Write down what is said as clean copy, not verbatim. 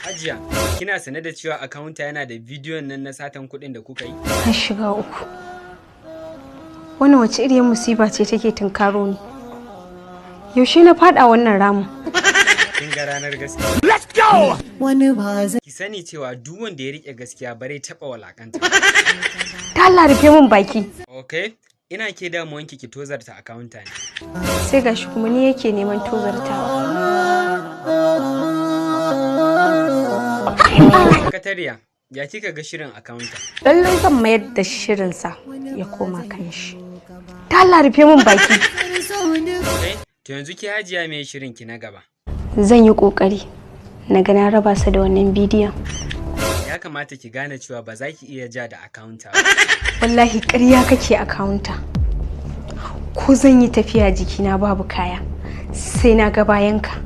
Hajiya, kina sane da cewa accountant yana da bidiyon nan na satan kuɗin da kuka yi? Na shiga uku. Wannan wace iriyar musiba ce take tunkaro ni? Yaushe na fada wannan ramin? Kin ga ranar gaskiya. Let's go! Wani ba zai Ki sani cewa duk wanda ya rike gaskiya bare taɓa walakanta. Ta Allah, rufe min baki. Okay, ina ke damuwanki ki tozarta accountant ne. Sai gashi kuma ni yake neman tozartawa. Sakatariya, ya kika ga shirin accountant? Lallai zan mayar da shirinsa ya koma kan shi. Ta Allah, rufe min baki. Okay, to yanzu ki Hajiya, me shirin ki na gaba? Zan yi kokari na ga na raba sa da wannan bidiyon. Ya kamata ki gane cewa ba za ki iya ja da accountant ba. Wallahi ƙarya kake, accountant. Ko zan yi tafiya jikina babu kaya, sai na ga bayanka.